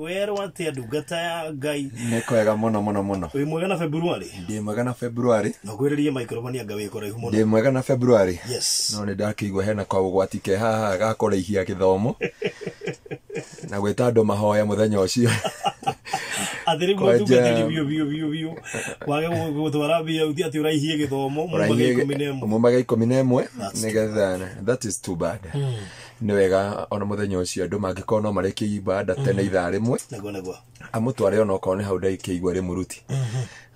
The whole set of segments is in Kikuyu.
Werwo atia ndungata ya Ngai? Nĩ kwega mũno mũno mũno. Wĩ mwega na February? Ndĩ mwega na February. No kwĩrĩrie microphone anga wĩ kũraihu mũno. Ndĩ mwega na February. Yes. No nĩ ndakĩigua hena kaũgwati ke haha ga kũraihia gĩthomo na gwĩta andũ mahoya mũthenya ũcio. Atĩ rĩu mũtungatĩri biũ biũ biũ biũ wage gũtwara mbia uthi atĩ ũraihie gĩthomo mumage 11. Mumage 11 nĩgetha that is too bad. Nĩ wega ona mũthenya ũcio andũ mangĩkorwo no marĩkie ibada tene ithaa rĩmwe. Nĩguo nĩguo. Amũtware ona okorwo nĩ hau ndakĩigua rĩmũruti.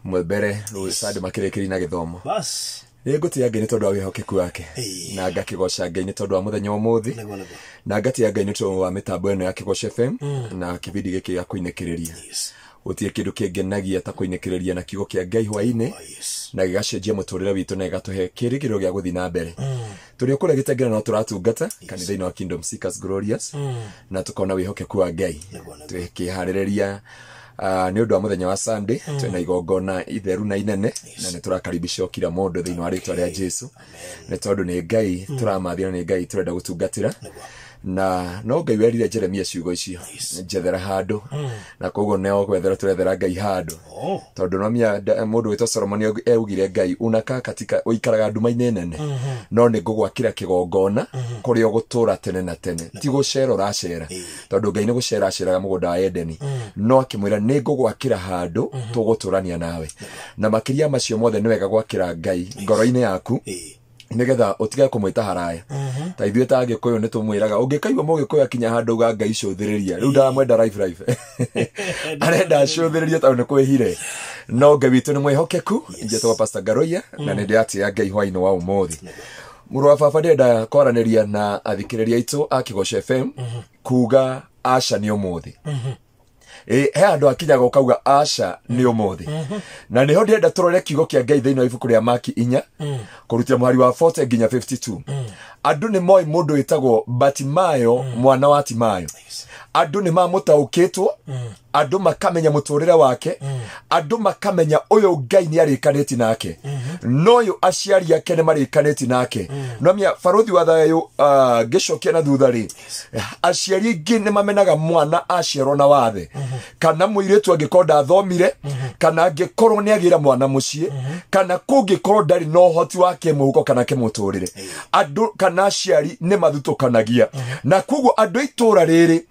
Mbere rũcandĩ makĩrĩkĩria na gĩthomo. Bas. Nĩ ngũtĩa Ngai nĩ tondũ wa wĩhokeku wake na ngakĩgoca Ngai nĩ tondũ wa mũthenya wa ũmũthĩ na ngatĩa Ngai nĩ tondũ wa mĩtambo ĩno ya Kĩgoco FM na kĩbindi gĩkĩ gĩa kũinĩkĩrĩria. Gũtirĩ kĩndũ kĩngenagia ta kũinĩkĩrĩria na kiugo kĩa Ngai hwaĩ-inĩ na gĩgacenjia mũtũrĩre witũ na gĩgatũhe kĩĩrĩgĩrĩro gĩa gũthiĩ na mbere. Tũrĩ o kũrĩa Gĩtengera no tũratungata kanitha-inĩ wa Kingdom Seekers Glorious na tũkona wĩhokeku wa Ngai twĩkĩharĩrĩria nĩ ũndũ wa mũthenya wa Sunday twĩna igongona itheru na inene na nĩ tũrakaribisha kila mũndũ thĩinĩ wa rĩtwa rĩa Jesu nĩ tondũ nĩ Ngai tũramathia na nĩ Ngai tũrenda gũtungatĩra na no Ngai werire Jeremia ciugo icio njethera handũ na koguo nĩ gwethera tũrethera Ngai handũ tondũ no mia mũndũ wĩtwo Solomon eugire Ngai unakaa katika ũikaraga nduma-inĩ nene no nĩ ngũgwakĩra kĩgongona kũrĩa ũgũtũra tene na tene ti gũcera ũracera tondũ Ngai nĩ gũcera aceraga mũgũnda wa Edeni no akĩmwĩra nĩ ngũgwakĩra handũ tũgũtũrania nawe na makĩria macio mothe nĩ wega gwakĩra Ngai ngoro-inĩ yaku nĩgetha ũtige kũmwĩta haraya ta ithuĩ ta Agĩkũyũ nĩ tũmwĩraga ũngĩkaigua Mũgĩkũyũ akinya handũ uga Ngai cũthĩrĩria rĩu ndamwenda life life arenda acũthĩrĩrie tondũ nĩ kwĩhire no Ngai witũ nĩ mwĩhokeku. Njĩtagwo Pastor Ngaruiya na nĩ ndĩratĩa Ngai hwaĩ-inĩ wa ũmũthĩ. Mũrũ wa baba ndĩrenda kwaranĩria na athikĩrĩria aitũ a Kĩgoco FM kuga aca nĩ ũmũthĩ. He andũ akinyaga ũkauga aca nĩ ũmũthĩ na nĩho ndĩrenda tũrore kiugo kĩa Ngai thĩinĩ wa ibuku rĩa Maki 4 kũrutĩra mũhari wa 40 nginya 52. Andũ nĩ moĩ mũndũ wĩtagwo Batimayo mwana wa Timayo. Andũ nĩ mamũtaũkĩtwo, andũ makamenya mũtũrĩre wake, andũ makamenya ũyũ Ngai nĩ arĩkanĩti nake no ũyũ aciari ake nĩ marĩkanĩti nake. No mia barothi wa thayũ ngĩcokia na thutha rĩ, aciari aingĩ nĩ mamenaga mwana aciarwo na wathe kana mũirĩtu angĩkorwo ndathomire kana angĩkorwo nĩ agĩra mwana mũciĩ kana kũngĩkorwo ndarĩ na ũhoti wa kĩmũhuko kana kĩmũtũrĩre andũ kana aciari nĩ mathutũkanagia na koguo andũ itũra rĩrĩ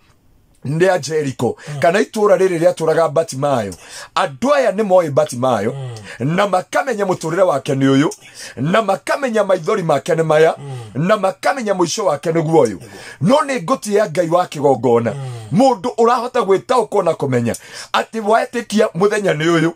rĩa Jericho kana itũra rĩrĩ rĩatũraga Batimayo andũ aya nĩ moĩ Batimayo na makamenya mũtũrĩre wake nĩ ũyũ na makamenya maithori make nĩ maya na makamenya mũico wake nĩguo ũyũ no nĩ ngũtĩa Ngai wa kĩgongona mũndũ ũrahota gwĩtaũkwo na kũmenya atĩ wetĩkia mũthenya nĩ ũyũ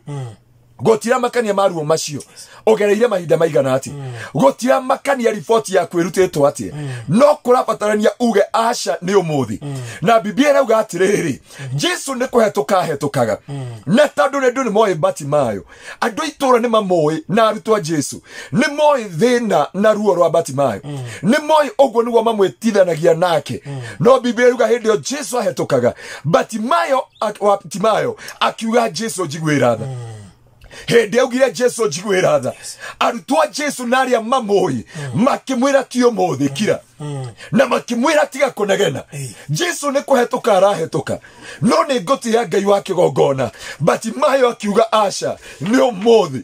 gũtira makania maruo macio ũgereire mahinda maigana atĩ gũtira makania riboti yaku ĩrutĩtwo atĩ no kũrabatarania uge aca nĩ ũmũthĩ na Biblia ĩrauga atĩrĩrĩ Jesu nĩ kũhetũka ahetũkaga na tondũ nĩ andũ nĩ moĩ Batimayo andũ itũra nĩ mamũĩ na arutwo a Jesu nĩ moĩ thĩna na ruo rwa Batimayo nĩ moĩ ũguo nĩguo mamwĩtithanagia nake no Biblia ĩrauga hĩndĩ ĩyo Jesu ahetũkaga Batimayo wa Timayo akiuga Jesu njiguĩra tha. Hĩndĩ augire Jesu njiguĩra tha arutwo a Jesu na arĩa mamũĩ makĩmwĩra ti ũmũthĩ kira na makĩmwĩra tiga kũnegena Jesu nĩ kũhetũka arahetũka no nĩ ngũtĩa Ngai wa kĩgongona Batimayo akiuga aca nĩ ũmũthĩ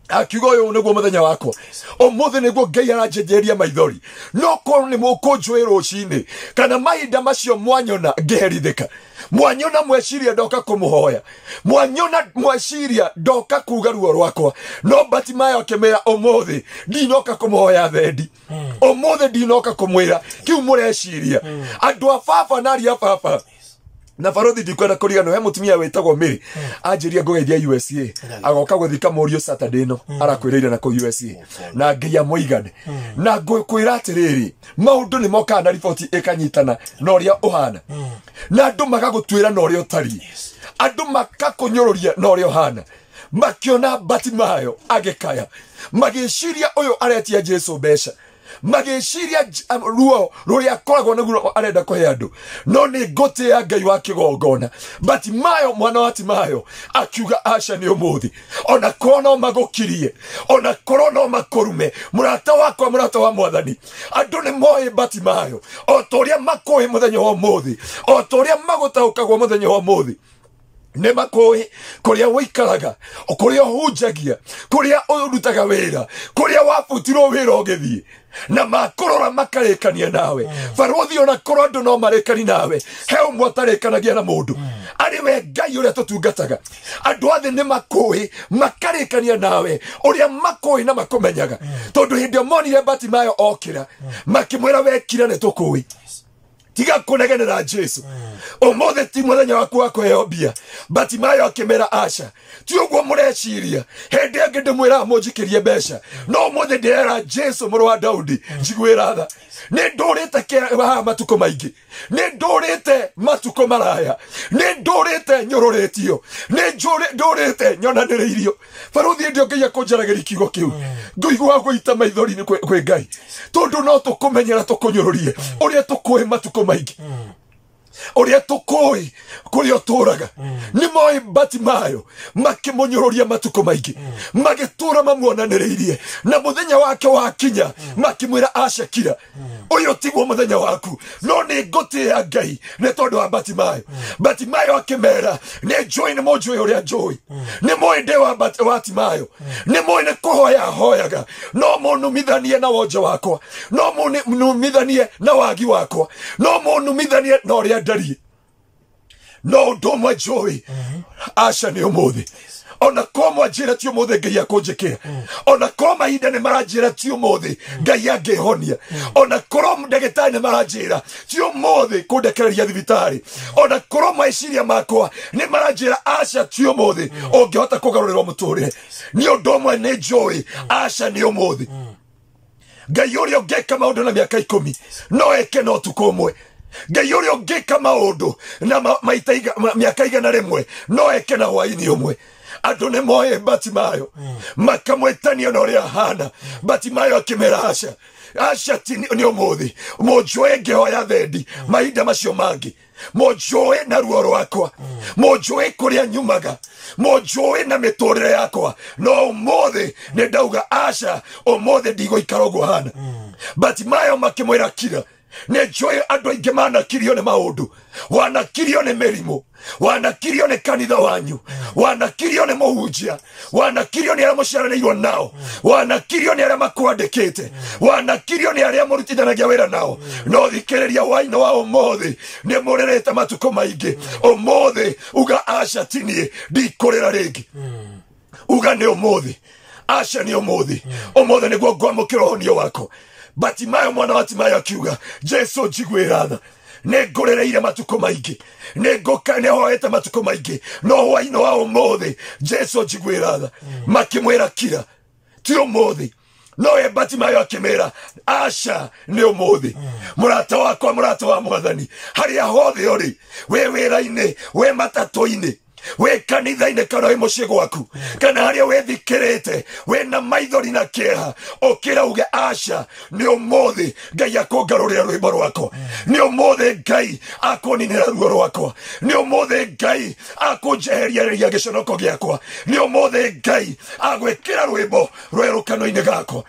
akiuga ũyũ nĩguo mũthenya wakwa ũmũthĩ nĩguo Ngai aranjenjeria maithori no korwo nĩ mũkũnjũĩ rũcinĩ kana mahinda macio mwanyona ngĩherithĩka mwanyona mweciria ndoka kũmũhoya mwanyona mweciria ndoka kuga ruo rwakwa no Batimayo akĩmwĩra ũmũthĩ ndinoka kũmũhoya thendi ũmũthĩ ndinoka kũmwĩra kĩu mũreciria andũ a baba na aria baba na barothi ndikwenda kũriganĩrwo he mũtumia wĩtagwo Mary anjĩria ngũgeithia USA agoka gũthika mũriũ Saturday ĩno arakwĩrĩire na kũu USA na Ngai amũigane na ngũkwĩra atĩrĩrĩ maũndũ nĩ mokaga na riboti ĩkanyitana na ũrĩa ũhana na andũ magagũtuĩra na ũrĩa ũtariĩ andũ makakũnyũrũria na ũrĩa ũhana makiona Batimayo agĩkaya magĩciria ũyũ aretia Jesu mbeca Magĩciria ruo rũrĩa akoragwo naguo arenda kũhe andũ, no nĩ ngũtĩĩa Ngai wa kĩgongona. Batimayo mwana wa Timayo akiuga aca nĩ ũmũthĩ, ona korwo no magũkirie, ona korwo no makũrume, mũrata wakwa, mũrata wa mwathani, andũ nĩ moĩ Batimayo o ta ũrĩa makũĩ mũthenya wa ũmũthĩ, o ta ũrĩa magũtaũkagwo mũthenya wa ũmũthĩ. Nĩ makũĩ kũrĩa ũikaraga, kũrĩa ũhunjagia, kũrĩa ũrutaga wĩra, kũrĩa wabutirwo wĩra ũgĩthiĩ, na makũrora makarĩkania nawe. Barũthi ona korwo andũ no marĩkani nawe, he ũmwe atarĩkanagia na mũndũ, arĩ we Ngai ũrĩa tũtungataga. Andũ a thĩ nĩ makũĩ makarĩkania nawe ũrĩa makũĩ na makũmenyaga, tondũ hĩndĩ ĩyo monire Batimayo okĩra, makĩmwĩra wekira nĩ tũkũĩ. Tiga kũnegenera Jesu. Ũmũthĩ ti mũthenya waku wa kũheo mbia. Batimayo akĩmera aca, ti ũguo mũreciria. Hĩndĩ ĩngĩ ndĩmwĩraga mũnjikĩrie mbeca, no ũmũthĩ ndĩrera Jesu mũrũ wa Daudi njiguĩra tha. Nĩ ndũrĩte haha matukũ maingĩ, nĩ ndũrĩte matukũ maraya, nĩ ndũrĩte nyũrũrĩtio, nĩ ndũrĩte nyonanĩrĩirio. Barũthi hĩndĩ ĩyo Ngai akũnjaragĩria kiugo kĩu, ngũigua gũita maithori kwĩ Ngai, tondũ no tũkũmenyera tũkũnyũrũrie ũrĩa tũkũĩ matukũ maingĩ, ũrĩa tũkũĩ kũrĩa ũtũraga. Nĩ moĩ Batimayo makĩmũnyũrũria matukũ maingĩ, magĩtũra mamuonanĩrĩirie, na mũthenya wake wakinya makĩmwĩra aca kira, ũyũ tiguo mũthenya waku, no nĩ ngũtĩĩa Ngai nĩ tondũ wa Batimayo. Batimayo akĩmera nĩ njũĩ, nĩ mũnjũĩ ũrĩa njũĩ, nĩ mũĩ ndĩ wa Timayo, nĩ mũĩ nĩ kũhoya hoyaga, no mũnumithanie na wonje wakwa, no mũnumithanie na wagi wakwa, no mũnumithanie na ũrĩa ndariĩ, no ũndũ ũmwe njũĩ, aca nĩ ũmũthĩ. Ona korwo mwanjĩra ti ũmũthĩ Ngai akũnjĩkĩra, ona korwo mahinda nĩ maranjĩra ti ũmũthĩ Ngai angĩhonia, ona korwo ndagĩtarĩ nĩ maranjĩra ti ũmũthĩ kũndekereria thibitarĩ, ona korwo meciria makwa nĩ maranjĩra aca ti ũmũthĩ ũngĩhota kũgarũrĩrwo mũtũrĩre, nĩ ũndũ ũmwe nĩ njũĩ aca nĩ ũmũthĩ. Ngai ũrĩa ũngĩka maũndũ na mĩaka 10 no eke na ũtukũ ũmwe. Ngai ũrĩa ũngĩka maũndũ na maita mĩaka 100 no eke na hwaĩ-inĩ ũmwe. Andũ nĩ moĩ Batimayo, makamwĩtania na ũrĩa ahana. Batimayo akĩmera aca, aca ti nĩ ũmũthĩ, mũnjũĩ ngĩhoya thendi mahinda macio mangĩ, mũnjũĩ na ruo rwakwa, mũnjũĩ kũrĩa nyumaga, mũnjũĩ na mĩtũrĩre yakwa, no ũmũthĩ nĩ ndauga aca, ũmũthĩ ndigũikara ũguo hana. Batimayo makĩmwĩra kira. Nĩ njũĩ andũ aingĩ manakirio nĩ maũndũ, wanakirio nĩ mĩrimũ, wanakirio nĩ kanitha wanyu, wanakirio nĩ mũhunjia, wanakirio nĩ arĩa mũciaranĩirwo nao, wanakirio nĩ arĩa makwandĩkĩte, wanakirio nĩ arĩa mũrutithanagia wĩra nao. No thikĩrĩria hwaĩ-inĩ wa ũmũthĩ, nĩ mũrĩrĩte matukũ maingĩ, ũmũthĩ uga aca ti niĩ, ndikũrĩra rĩngĩ. Uga nĩ ũmũthĩ, aca nĩ ũmũthĩ, ũmũthĩ nĩguo ngwamũkĩra ũhonio wakwa. Batimayo mwana wa Timayo akiuga Jesu njiguĩra tha, nĩ ngũrĩrĩire matukũ maingĩ, nĩ hoete matukũ maingĩ, no hwaĩ-inĩ wa ũmũthĩ Jesu njiguĩra tha. Makĩmwĩra kira, ti ũmũthĩ. No we Batimayo akĩmĩra aca nĩ ũmũthĩ. Mũrata wakwa, mũrata wa mwathani, harĩa hothe ũrĩ, wĩ wĩra-inĩ, wĩ matatũ-inĩ, wĩ kanitha-inĩ, kana wĩ mũciĩ gwaku, kana harĩa wĩthikĩrĩte, wĩna maithori na kĩeha, ũkĩra uge aca nĩ ũmũthĩ Ngai akũngarũrĩra rwĩmbo rwakwa, nĩ ũmũthĩ Ngai akũninĩra ruo rwakwa, nĩ ũmũthĩ Ngai akũnjeheria gĩconoko gĩakwa, nĩ ũmũthĩ Ngai agwĩkĩra rwĩmbo rwerũ kanua-inĩ gakwa.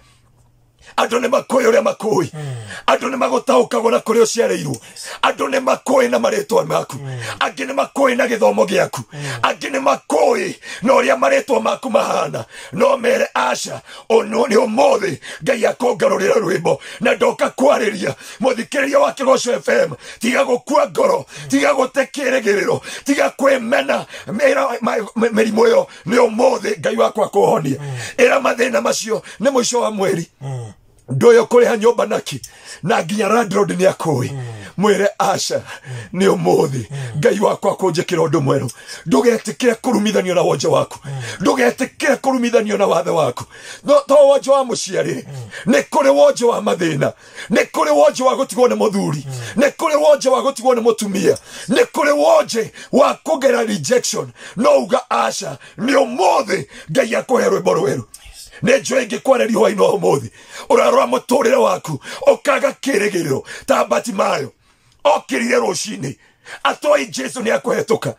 Andũ nĩ makũĩ ũrĩa makũĩ, andũ nĩ magũtaũkagwo na kũrĩa ũciarĩirwo, andũ nĩ makũĩ na marĩtwa maku, angĩ nĩ makũĩ na gĩthomo gĩaku, angĩ nĩ makũĩ na ũrĩa marĩtwa maku mahana, no mere aca nĩ ũmũthĩ Ngai akũngarũrĩra rwĩmbo. Na ndoka kwarĩria mũthikĩrĩria wa Kĩgoco FM, tiga gũkua ngoro, tiga gũte kĩrĩgĩrĩro, tiga kwĩmena mĩrimũ ĩyo, nĩ ũmũthĩ Ngai wakwa akũhonia. Ĩra mathĩna macio nĩ mũico wa mweri, ndũyũ kũrĩha nyũmba naki, na nginya landlord nĩ akũĩ, mwĩre aca nĩ ũmũthĩ Ngai wakwa akũnjĩkĩra ũndũ mwerũ. Ndũgetĩkĩre kũrumithanio na wonje waku, ndũgetĩkĩre kũrumithanio na wathe waku, to wonje wa mũciarĩre, nĩ kũrĩ wonje wa mathĩna, nĩ kũrĩ wonje wa gũtigwo nĩ mũthuri, nĩ kũrĩ wonje wa gũtigwo nĩ mũtumia, nĩ kũrĩ wonje wa kũgera rejection, no uga aca nĩ ũmũthĩ Ngai akũhe rwĩmbo rwerũ. Nĩ njũĩ ingĩkwarĩria hwaĩ-inĩ wa ũmũthĩ, ũrarora mũtũrĩre waku ũkaga kĩrĩgĩrĩro ta Batimayo okĩrire rũcinĩ atoĩ Jesu nĩ akũhetũka.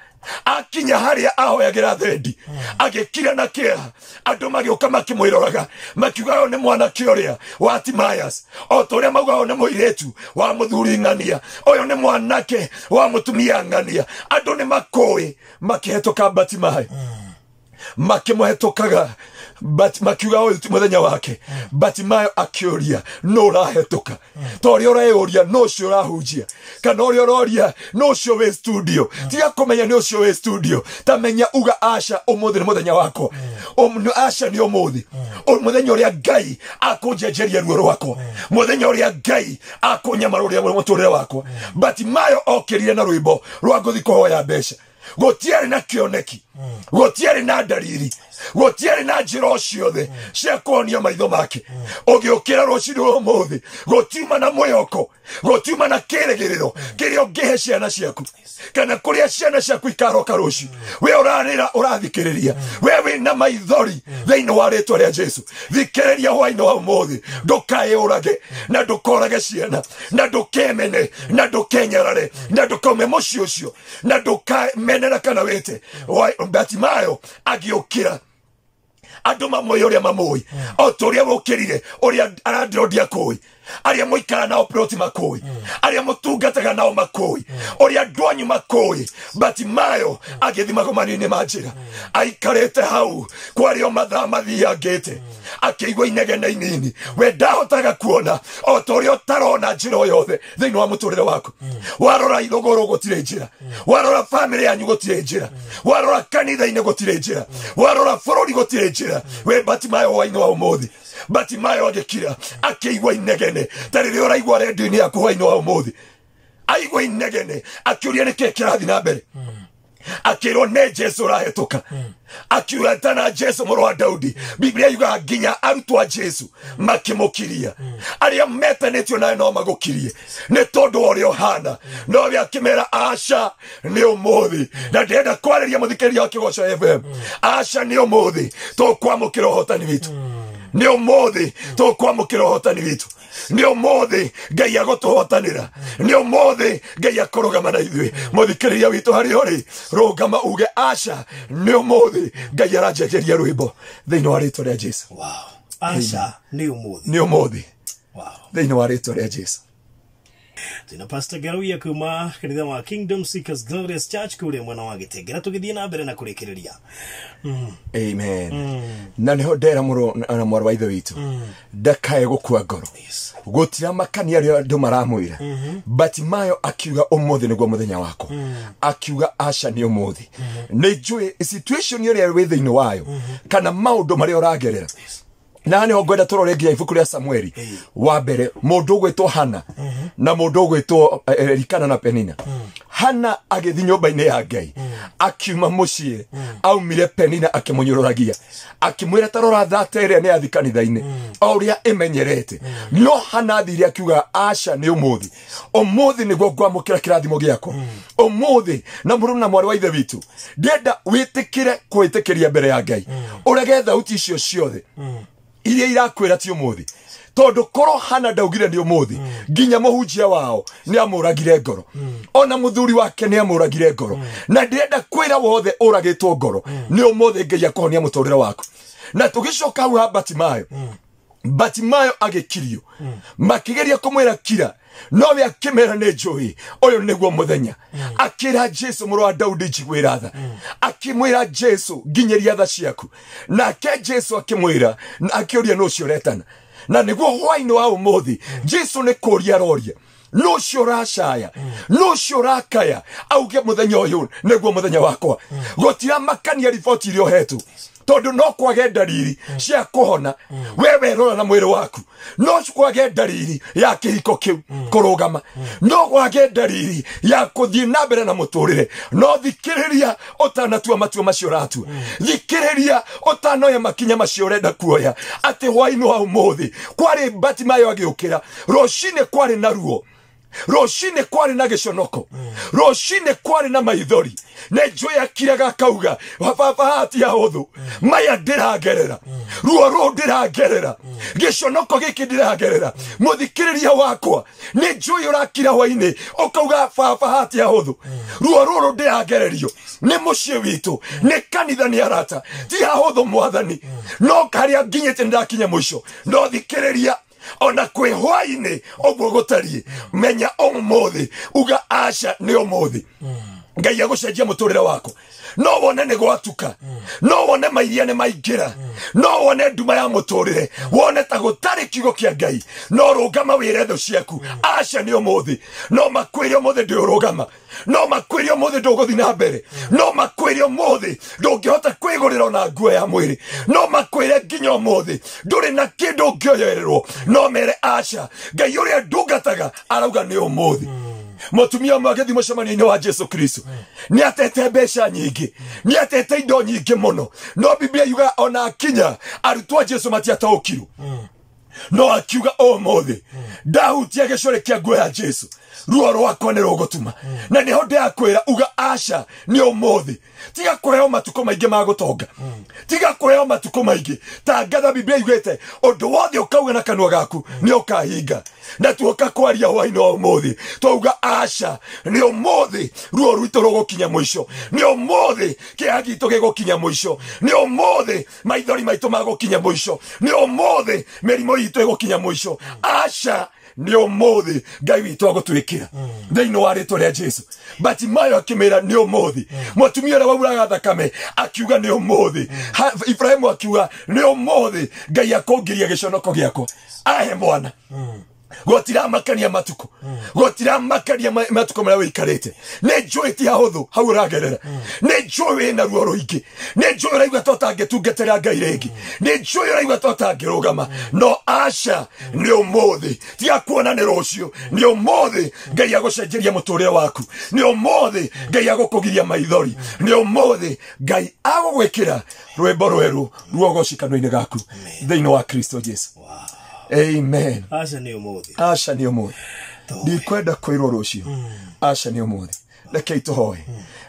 Akinya harĩa ahoyagĩra thendi, agĩkira na kĩeha. Andũ magĩũka makĩmwĩroraga makiuga ũyũ nĩ mwanake ũrĩa wa Timayas, o ta ũrĩa mauga ũyũ nĩ mũirĩtu wa mũthuri ng'ania, ũyũ nĩ mwanake wa mũtumia ng'ania. Andũ nĩ makũĩ makĩhetũka Batimayo, makĩmũhetũkaga makiuga ũyũ ti mũthenya wake. Batimayo akĩũria nũ ũrahetũka, ta ũrĩa ũreyũria nũ ũcio ũrahunjia, kana ũrĩa ũroria nũ ũcio wĩ studio. Tiga kũmenya nĩ ũcio wĩ studio, ta menya uga aca, ũmũthĩ nĩ mũthenya wakwa. Aca nĩ ũmũthĩ, mũthenya ũrĩa Ngai akũnjenjeria ruo rwakwa, mũthenya ũrĩa Ngai akũnyamarũria mũtũrĩre wakwa. Batimayo okĩrire na rwĩmbo rwa ngũthi kũhoya mbeca. Gũtiarĩ na kĩoneki, gũtiarĩ na ndariri, gũtiarĩ na njĩra o ciothe cia kũhonia maitho make. Ũgĩũkĩra rũcinĩ rwa ũmũthĩ, gũtiuma na mwĩhoko, gũtiuma na kĩrĩgĩrĩro kĩrĩa ũngĩhe ciana ciaku, kana kũrĩa ciana ciaku ikaroka rũciũ. We ũrarĩra, ũrathikĩrĩria, we wĩna maithori thĩinĩ wa rĩtwa rĩa Jesu, thikĩrĩria hwaĩ-inĩ wa ũmũthĩ. Ndũkaĩũrage na ndũkorage ciana, na ndũkemene, na ndũkenyarare, na ndũkaume mũciĩ ũcio, na ndũkamenera kana wĩte. Batimayo agĩũkĩra, andũ mamũĩ ũrĩa mamũĩ, o ta ũrĩa wũkĩrire ũrĩa arandĩro akũĩ, arĩa mũikara nao ploti makũĩ, arĩa mũtungataga nao makũĩ, ũrĩa andũ anyu makũĩ. Batimayo agĩthiĩ magomano-inĩ ma njĩra, aikarĩte hau kwarĩ o mathaa mathiangĩte, akĩigua inegene inini. We ndahotaga kuona, o ta ũrĩa ũtarona njĩra o yothe thĩinĩ wa mũtũrĩre waku. Warora irũgũrũ gũtirĩ njĩra, warora bamĩrĩ yanyu gũtirĩ njĩra, warora kanitha-inĩ gũtirĩ njĩra, warora bũrũri gũtirĩ njĩra. We Batimayo hwaĩ-inĩ wa ũmũthĩ, Batimayo agĩkira akĩigua inegene ta rĩrĩa ũraigua redio-inĩ yaku hwaĩ-inĩ wa ũmũthĩ. Aigua inegene akĩũria nĩkĩĩ kĩrathiĩ na mbere, akĩrwo nĩ Jesu ũrahetũka. Akiuga tana Jesu mũrũ wa Daudi. Biblia yugaga nginya arutwo a Jesu makĩmũkiria. Arĩa metanĩtio nawe no magũkirie nĩ tondũ wa ũrĩa ũhana, nowe akĩmera aca nĩ ũmũthĩ. Na ndĩrenda kwarĩria mũthikĩrĩria wa Kĩgoco FM, aca nĩ ũmũthĩ tũkwamũkĩra ũhotani witũ, nĩ ũmũthĩ tũkwamũkĩra ũhotani witũ, nĩ ũmũthĩ Ngai agũtũhotanĩra, nĩ ũmũthĩ Ngai akũrũgama na ithuĩ. Mũthikĩrĩria witũ harĩa ũrĩ, rũgama uge aca nĩ ũmũthĩ Ngai aranjenjeria rwĩmbo thĩinĩ wa rĩtwa rĩa Jesu. Aca nĩ ũmũthĩ, nĩ ũmũthĩ thĩinĩ wa rĩtwa rĩa Jesu. Tuna Pastor Ngaruiya kuma kanitha wa Kingdom Seekers Glorious Church kũrĩa mwena wa Gĩtengera, tũgĩthiĩ na mbere na kũrĩkĩrĩria. Amen. Na nĩho ndera mũrũ na mwarĩ wa ithe witũ ndakae gũkua ngoro, gũtiramakania arĩa andũ maramwĩra. Batimayo akiuga ũmũthĩ nĩguo mũthenya wakwa, akiuga aca nĩ ũmũthĩ. Nĩ njũĩ situation ĩrĩa wĩ thĩinĩ wayo, kana maũndũ marĩa ũragerera. Na nĩho ngwenda tũrore nginya ibuku rĩa Samueli wa mbere, mũndũ ũgwĩtwo Hana na mũndũ ũgwĩtwo Elikana na Penina. Hana agĩthiĩ nyũmba-inĩ ya Ngai, akiuma mũciĩ, aumire Penina akĩmũnyũrũragia, akĩmwĩra ta rora thata ĩrĩa nĩ yathi kanitha-inĩ o ũrĩa ĩmenyerete. No Hana athire akiuga aca nĩ ũmũthĩ, ũmũthĩ nĩguo ngwamũkĩra kĩrathimo gĩakwa, ũmũthĩ. Na mũrũ na mwarĩ wa ithe witũ, ndĩrenda wĩtĩkĩre kwĩtĩkĩria mbere ya Ngai, ũrege thauti icio ciothe iria irakwĩra ti ũmũthĩ, tondũ korwo Hana ndaugire nĩ ũmũthĩ, nginya mũhunjia wao nĩ amũragire ngoro, ona mũthuri wake nĩ amũragire ngoro. Na ndĩrenda kwĩra wothe ũragĩtwo ngoro, nĩ ũmũthĩ Ngai akũhonia mũtũrĩre waku. Na tũgĩcoka hau ha Batimayo, Batimayo agĩkirio, makĩgeria kũmwĩra kira, nowe akĩmera nĩ njũĩ ũyũ nĩguo mũthenya. Akĩra Jesu mũrũ wa Daudi njiguĩra tha, akĩmwĩra Jesu nginyĩria tha ciaku. Nake Jesu akĩmwĩra, akĩũria nũ ũcio ũretana. Na nĩguo hwaĩ-inĩ wa ũmũthĩ Jesu nĩ kũũria aroria nũ ũcio ũracaya, nũ ũcio ũrakaya, auge mũthenya ũyũ nĩguo mũthenya wakwa. Gũtiramakania riboti iria ũhetwo, tondũ no kwage ndariri cia kũhona we werora na mwĩrĩ waku, no kwage ndariri ya kĩhiko kĩu kũrũgama, no kwage ndariri ya kũthiĩ na mbere na mũtũrĩre. No thikĩrĩria ũtanatua matua macio ũratua, thikĩrĩria ũtanoya makinya macio ũrenda kuoya, atĩ hwaĩ-inĩ wa ũmũthĩ kwarĩ Batimayo agĩũkĩra rũcinĩ kwarĩ na ruo. Rũcinĩ kwarĩ na gĩconoko, rũcinĩ kwarĩ na maithori. Nĩ njũĩ akiraga akauga, baba haha ti hahũthũ, maya ndĩragerera, ruo rũũ ndĩragerera, gĩconoko gĩkĩ ndĩragerera. Mũthikĩrĩria wakwa, nĩ njũĩ ũrakira hwainĩ ũkauga, baba haha ti hahũthũ, ruo rũrũ ndĩragererio nĩ mũciĩ witũ, nĩ kanitha, nĩ arata, ti hahũthũ mwathani, no harĩa nginyĩte nĩndakinya mũico. No thikĩrĩria, ona kwĩ hwainĩ ũguo gũtariĩ, menya ũmũthĩ, uga aca nĩ ũmũthĩ Ngai agũcenjia mũtũrĩre waku. No wone nĩ gwatuka, no wone mairia nĩ maingĩra, no wone nduma ya mũtũrĩre, wone ta gũtarĩ kiugo kĩa Ngai, no rũgama wĩre thũ ciaku, aca nĩ ũmũthĩ. No makwĩre ũmũthĩ ndũrũgama, no makwĩre ũmũthĩ ndũgũthiĩ na mbere, no makwĩre ũmũthĩ ndũngĩhota kwĩgũrĩra ona nguo ya mwĩrĩ, no makwĩre nginya ũmũthĩ ndũrĩ na kĩndũ ũngĩoyererwo, no mere aca, Ngai ũrĩa ndungataga arauga nĩ ũmũthĩ. Mũtumia ũmwe agĩthiĩ mũcemanio-inĩ wa Jesu Kristo, nĩ atete mbeca nyingĩ, nĩ atete indo nyingĩ mũno, no Biblia yuga ona akinya arutwo a Jesu matiataũkirwo, no akiuga ũmũthĩ ndahutia gĩcũrĩ kĩa nguo ya Jesu, ruo rwakwa nĩ rũgũtuma. Na nĩho ndĩrakwĩra, uga aca nĩ ũmũthĩ. Tiga kũheo matukũ maingĩ ma gũtonga, tiga kũheo matukũ maingĩ. Tangatha, Biblia yugĩte ũndũ wothe ũkauga na kanua gaku nĩ ũkahinga. Na tuoka kwaria hwainĩ wa ũmũthĩ, twauga aca nĩ ũmũthĩ, ruo rwitũ rũgũkinya mũico nĩ ũmũthĩ, kĩeha gitũ gĩgũkinya mũico nĩ ũmũthĩ, maithori maitũ magũkinya mũico nĩ ũmũthĩ, mĩrimũ itũ ĩgũkinya mũico. Aca nĩ ũmũthĩ Ngai witũ agũtwĩkĩra thĩinĩ wa rĩtwa rĩa Jesu. Batimayo akĩmĩra nĩ ũmũthĩ, mũtumia ũrĩa wauraga thakame akiuga nĩ ũmũthĩ, Ibrahimu akiuga nĩ ũmũthĩ Ngai akũngiria gĩconoko gĩakwa ahe mwana. Gũtiramakania matukũ, gũtiramakania matukũ marĩa wĩikarĩte. Nĩ njũĩ ti hahũthũ hau ũragerera, nĩ njũĩ wĩna ruo rũingĩ, nĩ njũĩ ũraigua ta ũtangĩtungatĩra Ngai rĩngĩ, nĩ njũĩ ũraigua ta ũtangĩrũgama, no aca nĩ ũmũthĩ. Tiga kuona nĩ rũciũ, nĩ ũmũthĩ Ngai agũcenjeria mũtũrĩre waku, nĩ ũmũthĩ Ngai agũkũgiria maithori, nĩ ũmũthĩ Ngai agũgwĩkĩra rwĩmbo rwerũ ruogoci kanua-inĩ gaku thĩinĩ wa Kristo Jesu. Amen. Aca nĩ ũmũthĩ. Aca nĩ ũmũthĩ, ndikwenda kwĩrwo rũciũ, aca nĩ ũmũthĩ. Rekei tũhoe.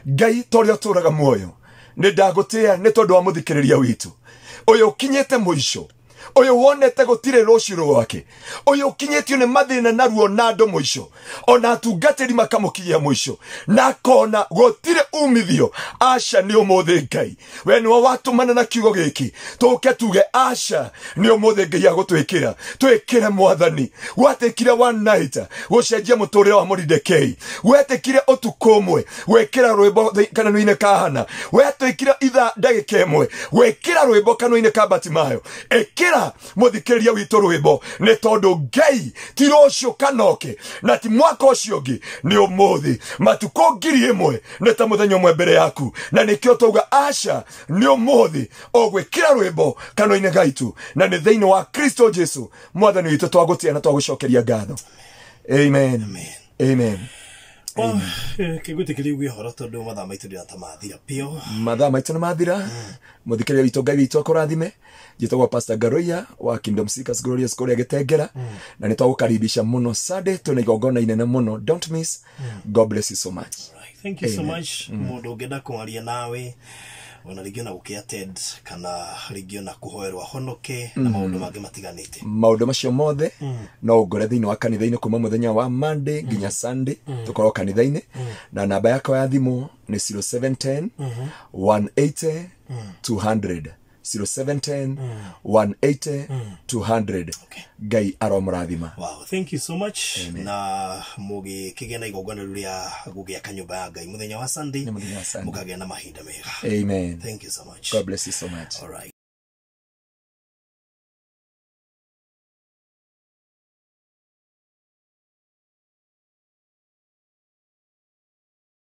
Ngai ta ũrĩa ũtũũraga muoyo, nĩ ndagũtĩĩa nĩ tondũ wa mũthikĩrĩria witũ ũyũ ũkinyĩte mũico, ũyũ wonete gũtirĩ rũciũ rwake, ũyũ ũkinyĩtio nĩ mathĩna na ruo na andũ mũico, ona atungatĩri makamũkinyia mũico na akona gũtirĩ umithio. Aca nĩ ũmũthĩ Ngai, we nĩwe watũmana na kiugo gĩkĩ tũke tuge aca nĩ ũmũthĩ Ngai agũtwĩkĩra. Twĩkĩre mwathani. Gwatĩkire one night gũcenjia mũtũrĩre wa Moridekei, gwetĩkire ũtukũ ũmwe gwĩkĩra rwĩmbo kanua-inĩ ka Hana, gwetĩkire ithaa ndagĩka ĩmwe gwĩkĩra rwĩmbo kanua-inĩ ka Batimayo. Ĩkĩra mũthikĩrĩria witũ rwĩmbo, nĩ tondũ Ngai ti rũciũ kanoke na ti mwaka ũcio ũngĩ, nĩ ũmũthĩ. Matukũ 1000 nĩ ta mũthenya ũmwe mbere yaku, na nĩkĩo twauga aca nĩ ũmũthĩ ũgwĩkĩra rwĩmbo kanua-inĩ gaitũ, na nĩ thĩinĩ wa Kristo Jesu mwathani witũ twagũtĩa na twagũcokeria ngatho. Amen. Amen. Kĩgwĩtĩkĩria uge ũhoro tondũ mathaa maitũ ndĩrata mathira pio. Mathaa maitũ nĩ mathira. Mũthikĩrĩria witũ, Ngai witũ akũrathime. Njĩtagwo Pastor Ngaruiya wa Kingdom Seekers Glorious kũrĩa Gĩtengera, na nĩ twagũkaribisha mũno Sunday, twĩna igongona inene mũno. Don't miss. God bless you so much. Right. Thank you so much. Mũndũ ũngĩenda kwaria nawe, ona rĩngĩ ona gũkĩ attend, kana rĩngĩ ona kũhoerwo ahonoke na maũndũ mangĩ matiganĩte. Maũndũ macio mothe no ũngore thĩinĩ wa kanitha-inĩ kuma mũthenya wa Monday nginya Sunday, tũkorwo kanitha-inĩ, na namba yakwa ya thimũ nĩ 0710 180 200, 0710 180 200. Ngai aromũrathima. Wow, thank you so much. Na mũgĩkĩgĩa na igongona rĩu rĩa gũgĩaka nyũmba ya Ngai mũthenya wa Sunday, Nĩ mũthenya wa Sunday. mũkagĩa na mahinda mega. Amen. Thank you so much. God bless you so much. All right.